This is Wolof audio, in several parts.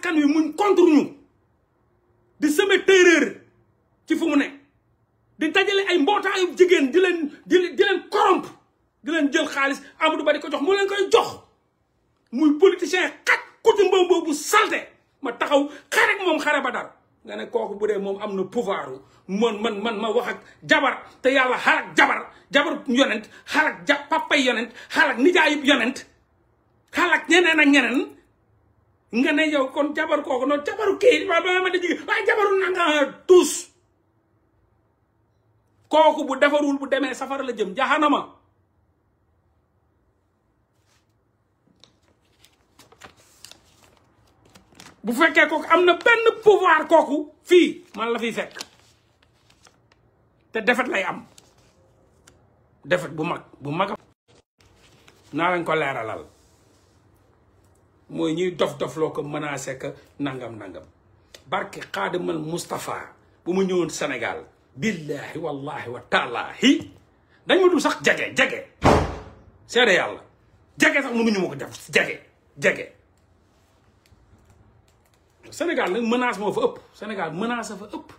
askan wi muñ contre ñu di semer terreur ci fu mu ne di dajale ay mbootaayu jigéen di leen corrompre di leen jël xaalis Amadou Ba di ko jox mu leen koy jox muy politicien xaj kuti mbombo bu salte ma taxaw xare ak moom xare ba dara nga ne kooku bu dee moom am na pouvoir man ma wax ak jabar te yàlla xalak jabar yonent xalak papay yonent xalak nijaayub yonent xalak ñeneen ak ñeneen nga ne yow kon jabar kooku noonu jabaru kii ma da jigéen waaye jabaru nanga tous kooku bu defarul bu demee safara la jëm jahanama bu fekkee kooku am na benn pouvoir kooku fii man la fiy fekk te defet lay am defet bu mag naa lañ ko leeralal mooy ñuy dof loo ko menacé que nangam barke xaadimal Moustapha bu mu ñëwoon Sénégal billahi wallahi wa taalaahi dañ ma dul sax jege seede yàlla jege sax mënuñu ma ko def jege Sénégal nag menace moo fa ëpp Sénégal menace fa ëpp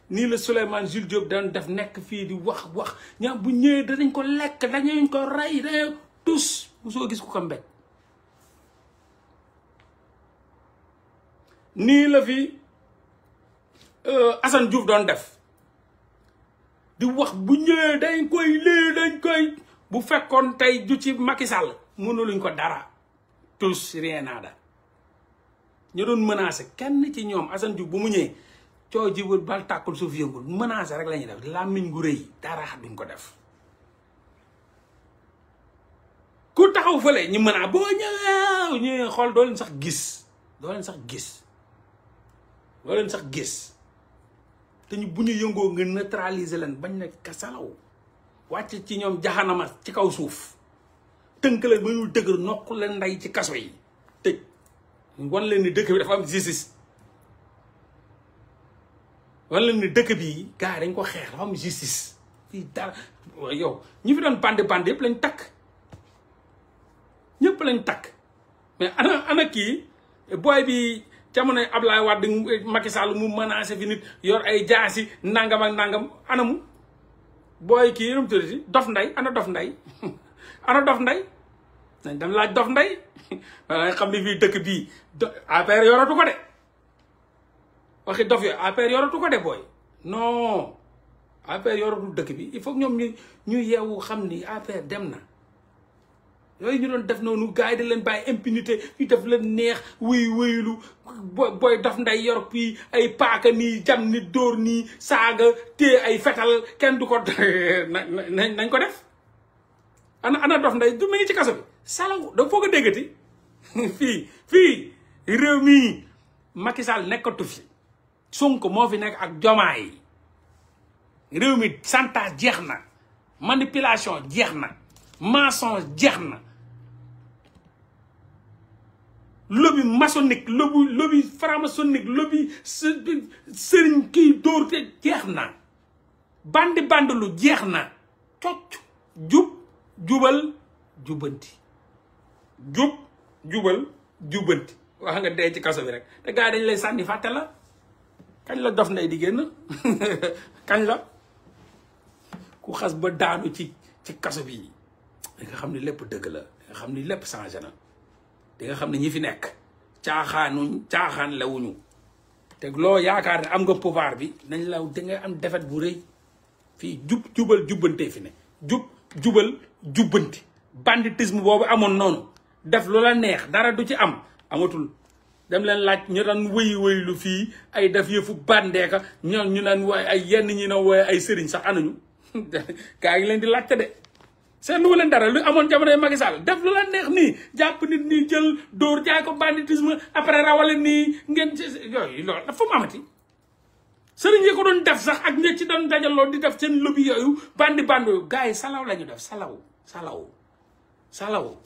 nii la Souleymane Jules Diop daan def nekk fii di wax ñaa bu ñëwee danañ ko lekk dañuñ ko rey dañu tous mosoo gis ku ko mbéj nii la fi Assane Diouf doon def di wax bu ñëwee dañ koy bu fekkoon tey du ci Macky Sall mënuluñ ko dara tous rien nada ñu doon menacé kenn ci ñoom Assane Diouf bu mu ñëwee coo jiwul bal tàkkul suuf yëngul menacé rek la ñuy def làmmiñ gu rëy dara duñ ko def ku taxaw fële ñu mën a boo ñëwee xool doo leen sax gis te ñu bu ñu yëngoo nga neutraliser leen bañ ne kasalaw wàcc ci ñoom jaxanama ci kaw suuf tënk leen ba ñu dëgër nokk leen nday ci kaso yi tëj wan leen ni dëkk bi dafa am justice wan leen ni dëkk bi gars yi dañ ko xeex dafa am justice fii dara yow ñi fi doon bandi yëpp lañ takk mais ana kii booy bi jamono Ablaye Wade Macky Sall mu menacé fi nit yor ay jaasi nangam ak nangam anamu booy kii yéen a tuddati dof nday ana dof nday ana dof nday nañ dem laaj dof nday nga xam ne fii dëkk bii APR yoratu ko de waxi dof yooyu APR yoratu ko de booy non APR yoratu dëkk bi il faut ñoom ñu yeewu xam ni APR dem na yooyu ñu doon def noonu gars yi da leen bàyyi impunité ñu def leen neex wéyulu booy dof nday yor fii ay paaka nii jam ni dóor nii saaga téye ay fetal kenn du ko nañ ko def ana dof nday du mu ngi ci kaso bi salaw da foog a déggati fii réew mi Macky Sall nekkatu fi Sonko moo fi nekk ak Diomaye réew mi chantage jeex na manipulation jeex na mensonge jeex na lobby maçonnique lobby franc-maçonnique lobby sëriñ kii dóor te jeex na bandi lu jeex na cocc jubal jubbanti wax nga dee ci kaso bi rek te gars yi dañ lay sànni fàtte la kañ la dof nday di génn kañ la ku xas ba daanu ci kaso bi di nga xam ne lépp dëgg la di nga xam ne lépp changé na di nga xam ne ñi fi nekk caaxaan lewuñu te loo yaakaar ne am nga pouvoir bi nañ la da ngay am defet bu rëy fii jubal jubbante fi ne jubal jubbanti banditisme boobu amoon noonu def lu la neex dara du ci am amatul dem leen laaj ñu daan wëyu fii ay def yëfu bandeeka ñoom ñu naan wooye ay yenn ñi na wooye ay sëriñ sax anañu gaa ngi leen di laajte de seen lu leen dara lu amoon jamonoy Macky Sall def lu la neex nii jàpp nit nii jël dóor jaay ko banditisme après rawale nii ngeen yooyu loolu dafa mu amati sëriñ yi ko doon def sax ak ñi ci doon dajaloo di def seen lobby yooyu bandi gars yi salaw la ñu def salaw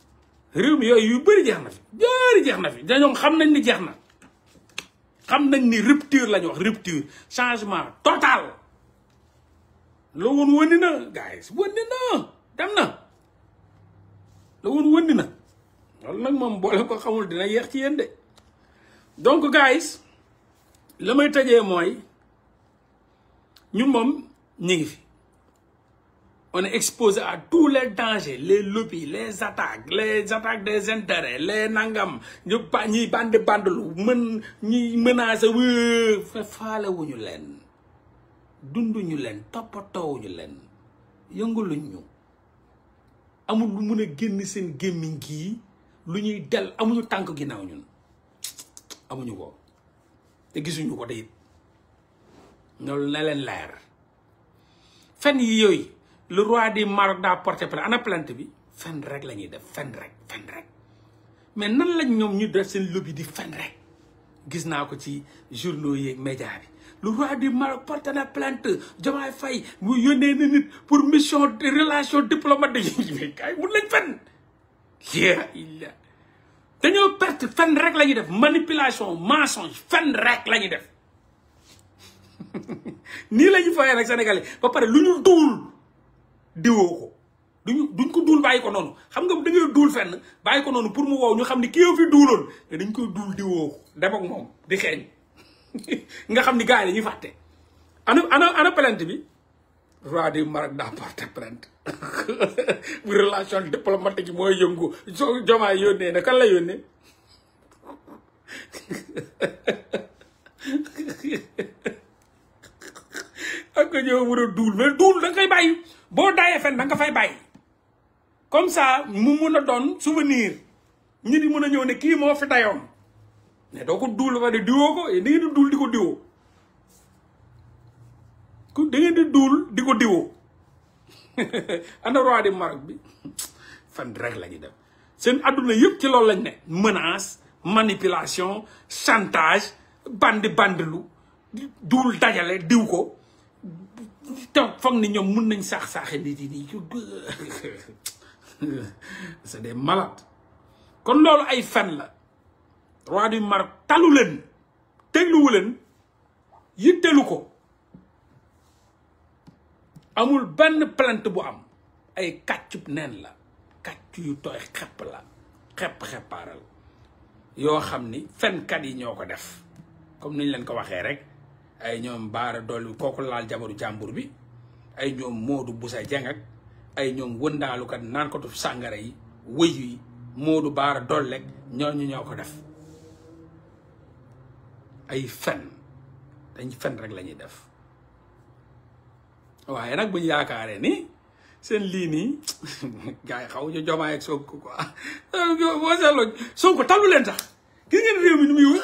réew mi yooyu yu bëri jeex na fi dañoom xam nañ ni jeex na xam nañ ni rupture la ñu wax rupture changement total la woon wëndi na gars yi wëndi na dem na la woon wëndi na loolu nag moom boole ko xamul dina yeex ci yéen de donc guys la may tëjee mooy ñun moom ñu ngi fi on est exposé à tous les dangers les lobbies les attaques des intérêts les nangam ñi bandlu ñi menacé fa faale wuñu leen dunduñu leen toppatoowuñu leen yënguluñ ñu amul lu mun a génn seen gémmiñ gii lu ñuy del amuñu tànk ginnaaw ñun amuñu ko te gisuñu ko te it loolu na leen leer fen yi yooyu le roi du Maroc daa porté plainte ana plainte bi fen rek la ñuy def fen rek mais nan lañ ñoom ñu def seen lobby di fen rek gis naa ko ci journaux yeeg média bi le roi du Maroc porté na plainte Diomaye Faye mu yónnee na nit pour mission de relation diplomatique kay mun lañ fen illa dañoo perte fen rek la ñuy def manipulation mensonge fen rek la ñuy def nii la ñu fayee nag Sénégalais ba pare lu ñu duul diwoo ko duñ ko duul bàyyi ko noonu xam nga da ngay duul fenn bàyyi ko noonu pour mu wow ñu xam ne kii yow fi duuloon te dañ koy duul diwoo ko dem ak moom di xeeñ nga xam ni gars yi dañuy fàtte ana plainte bi roi du Maroc daa porté plainte bu relation diplomatique yi mooy yëngu Diomaye yónnee na kan la yónnee ak nga ñëw war a duul mais duul da nga koy bàyyi boo daayee fen da nga fay bàyyi comme ça mu mun a doon souvenir ñi di mun a ñëw ne kii moo fi dayoon mais doo ko duul ba de diwoo ko da ngeen di duul di ko diwoo da ngeen di duul di ko diwoo ana roi du Maroc bi fan rek la ñuy def seen adduna yëpp ci loolu lañ ne menace manipulation chantage bandilu duul dajale diw ko te foog ni ñoom mun nañ saax-saaxe nit yi nii c'est des malades kon loolu ay fen la roi du Maroc talu leen tegluwu leen yittelu ko amul benn plainte bu am ay kàccub neen la kàcc yu tooy xepp la xeppaaral yoo xam ni fenkat yi ñoo ko def comme niñ leen ko waxee rek ay ñoom baara dolli kooku laal jabaru jàmbur bi ay ñoom Modou Boussa Dieng ak ay ñoom wëndaalukat naan ko tu sàngara yi wëyu yi Modou baara dollek ñooñu ñoo ko def ay fen dañ fen rek la ñuy def waaye nag buñ yaakaaree ni seen lii nii gars yi xaw ñu Diomaye ak Sonko quoi boo seetloo Sonko talu leen sax gis ngeen réew mi ni muy